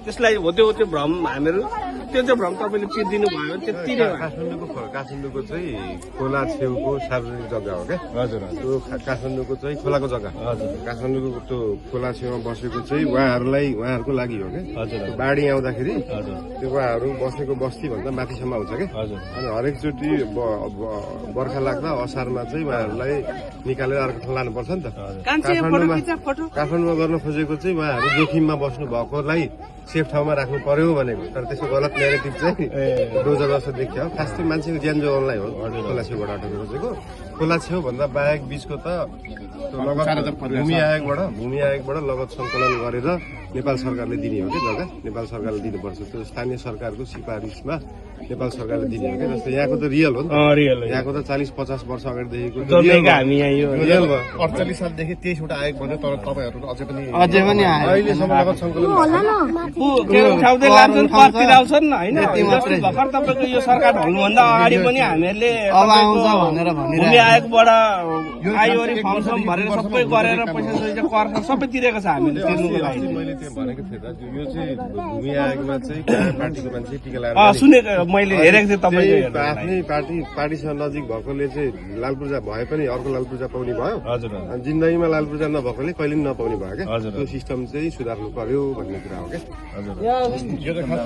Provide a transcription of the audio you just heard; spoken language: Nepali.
त्यसलाई हो त्यो भ्रम हामीहरू त्यो चाहिँ भ्रम तपाईँले पिर्दिनु भयो त्यति नै काठमाडौँको चाहिँ खोला छेउको सार्वजनिक जग्गा हो क्या हजुर त्यो काठमाडौँको चाहिँ खोलाको जग्गा हजुर काठमाडौँको त्यो खोला छेउमा बसेको चाहिँ उहाँहरूको लागि हो क्या हजुर बाढी आउँदाखेरि हजुर त्यो उहाँहरू बसेको बस्ती भन्दा माथिसम्म आउँछ क्या हजुर अनि हरेकचोटि बर्खा लाग्दा असारमा चाहिँ उहाँहरूलाई निकालेर अर्को ठाउँ लानुपर्छ नि त काठमाडौँमा गर्न खोजेको चाहिँ उहाँहरू जोखिममा बस्नु भएकोलाई सेफ ठाउँमा राख्नु पर्यो भनेको तर त्यसको गलत नेगेटिभ चाहिँ डोजर जस्तो देखियो खास चाहिँ मान्छेको ज्यान जोगाउनलाई हो खोला छेउबाट हटाउनु खोजेको खोला छेउ भन्दा बाहेक बिचको त भूमि आयोगबाट लगत सङ्कलन गरेर नेपाल सरकारले दिने हो कि जग्गा नेपाल सरकारले दिनुपर्छ त्यो स्थानीय सरकारको सिफारिसमा नेपाल सरकारले दिने हो कि जस्तो यहाँको त रियल हो नि यहाँको त 40-50 वर्ष अगाडिदेखिको हामी रियल भयो 48 सालदेखि 23वटा आयोग भन्यो तर तपाईँहरू अझै पनि अहिलेसम्म लगत सङ्कलन उठाउँदै लान्छन् पर्तिराउँछन् होइन भर्खर तपाईँको यो सरकार ढल्नुभन्दा अगाडि पनि हामीहरूले भूमि आयोगबाट आयोरी फर्म सम भरेर सबै गरेर पैसा कर सबै तिरेको छ हामीले तिर्नुको लागि मैले त्यो भनेको थिएँ त यो चाहिँ भूमि आयोगमा चाहिँ पार्टीको मान्छे टिका लगाएर सुनेको मैले हेरेको थिएँ तपाईँको आफ्नै पार्टीसँग नजिक भएकोले चाहिँ लाल पूर्जा भए पनि अर्को लाल पूर्जा पाउने भयो हजुर अनि जिन्दगीमा लाल पूर्जा नभएकोले कहिले पनि नपाउने भयो क्या हजुर त्यो सिस्टम चाहिँ सुधार्नु पर्यो भन्ने कुरा हो क्या हजुर यो त खास